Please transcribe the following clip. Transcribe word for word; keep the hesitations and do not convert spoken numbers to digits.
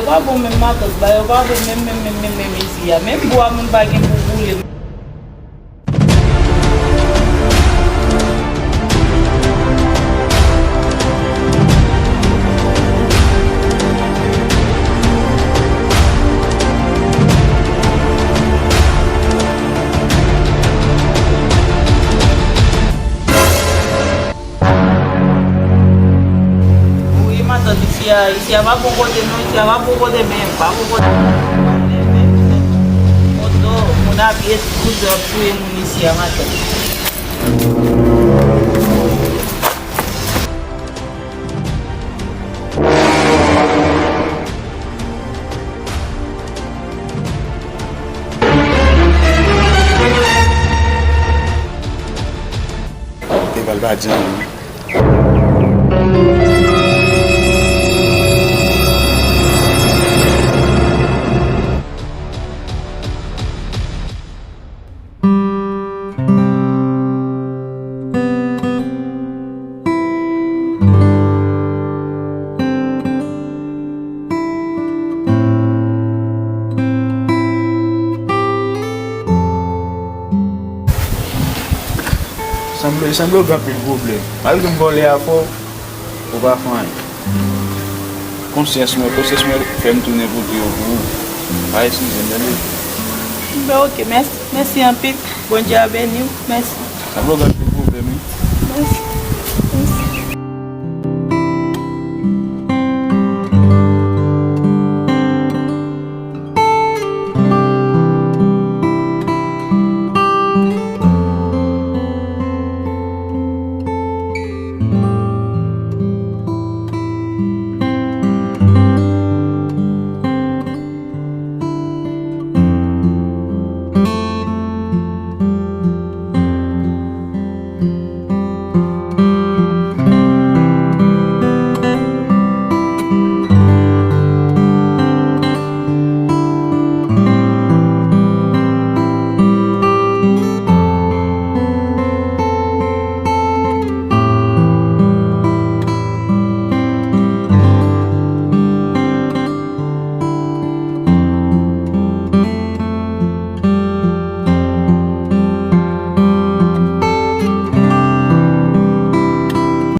Pa bon menm, matant, bagay yo pa bon menm, menm, menm, menm, menm isi a. Menm bwa moun pa gen pou boule. Wi, matant, isi a, isi a pa bon kote non, isi a pa bon kote menm, pa bon kote. Moto, moun ap ye tout jan ap touye moun isi a, matant. Eval pa di anyen. Sanble, sanble w gen anpil pwoblèm. Malgre m vòlè avè w, ou pa fè anyen. Konsyans mwen, konsyans mwen fè m tounen kote yo pou ou. Pa eskize m, tande? Ben, ok, mèsi. Mèsi anpil. Bondye a beni w. Mèsi. Sanble w gen anpil pwoblèm, wi. Mèsi.